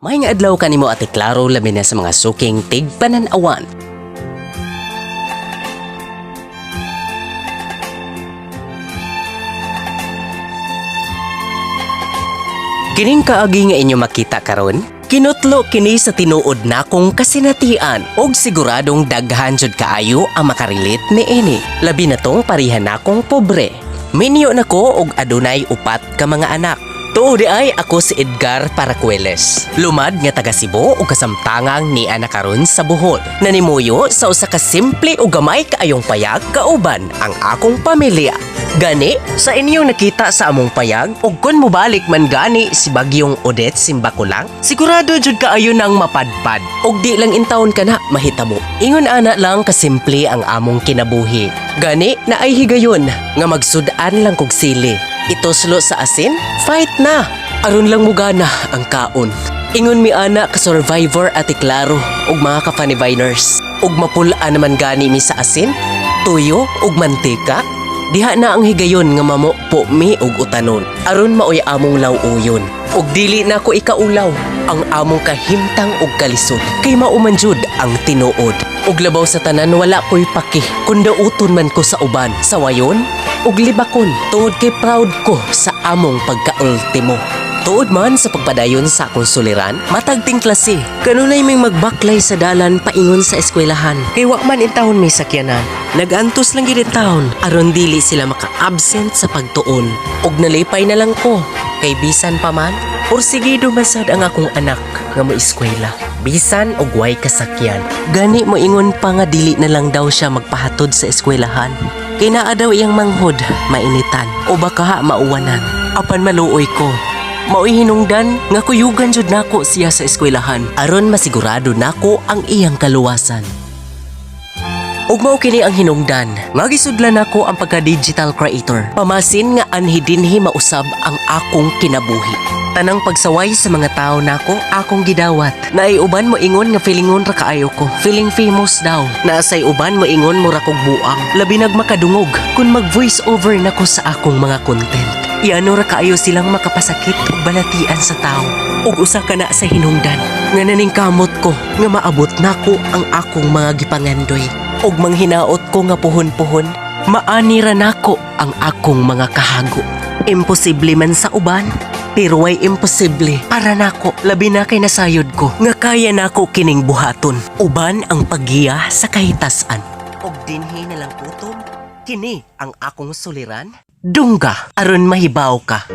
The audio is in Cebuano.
Maayong adlaw kanimo, Ate Klaro, labi na sa mga suking tigpanan-awan. Kining kaagi nga inyo makita karon, kinutlo kini sa tinuod nakong kasinatian og siguradong daghan jud kaayo ang makarelate niini. Labi na tong pareha nakong pobre. Minyo na ko og adunay upat ka mga anak. Tuod diay, ako si Edgar Paracueles. Lumad nga taga Cebu ug kasamtangang nia na karon sa Bohol. Nanimuyo sa usa ka simple ug gamay kaayong payag kauban ang akong pamilya. Gani, sa inyong nakita sa among payag, ug kung mobalik man gani si Bagyong Odette simba ko lang, sigurado jud kaayo nang mapadpad. Ug di lang intawon kana mahitabo. Ingon ana lang kasimple ang among kinabuhi. Gani, naay higayon nga magsud-an lang kog sili. Ituslo sa asin, fight na! Aron lang mugana ang kaon. Ingon mi ana ka survivor, Ate Klaro ug mga ka-funny viners. Ug mapul-an naman gani mi sa asin, tuyo ug mantika. Diha na ang higayon nga mamupo mi og utanon. Aron maoy among law-uyon. Ug dili na ko ikaulaw ang among kahimtang ug kalisod. Kay mao man jud ang tinuod. Ug labaw sa tanan, wala ko'y paki kung dauton man ko sa uban, sawayon ug libakon, tungod kay proud ko sa among pagkaultimo. Tuod man sa pagpadayon sa akong suliran, matag klase, kanunay may magbaklay sa dalan paingon sa eskwelahan. Kay wa man intawon may sakyanan. Nagantos lang gid taon aron dili sila maka-absent sa pagtuon. Ug nalipay na lang ko kay bisan pa man, porsigido masad ang akong anak nga mo eskwela. Bisan og way kasakyan. Gani mo ingon pa nga dili na lang daw siya magpahatod sa eskwelahan. Kay naa daw iyang manghod, mainitan o baka mauwanan. Apan maluoy ko. Maoy hinungdan nga kuyugan jud nako siya sa eskwelahan aron masigurado nako ang iyang kaluwasan. Ug mao kini ang hinungdan nga gisudlan nako ang pagka-digital creator. Pamasin nga anhi dinhi mausab ang akong kinabuhi. Tanang pagsaway sa mga tao nako, akong gidawat. Naay uban mo ingon nga feelingon ra kaayo ko. Feeling famous daw. Naasay uban mo ingon mura kog buang. Labi nag makadungog kung mag voice over nako sa akong mga content. Yano ra kaayo silang makapasakit ug balatian sa tao. Ug usa ka na sa hinungdan nga naningkamot ko nga maabot nako ang akong mga gipangandoy. Ug manghinaot ko nga puhon-puhon, maani ra nako ang akong mga kahago. Imposible man sa uban, pero way imposible para nako, labi na kay nasayod ko nga kaya nako kining buhaton uban ang paggiya sa kahitasan. Ug dinhi na lang kutob, kini ang akong suliran. Dungga aron mahibaw ka.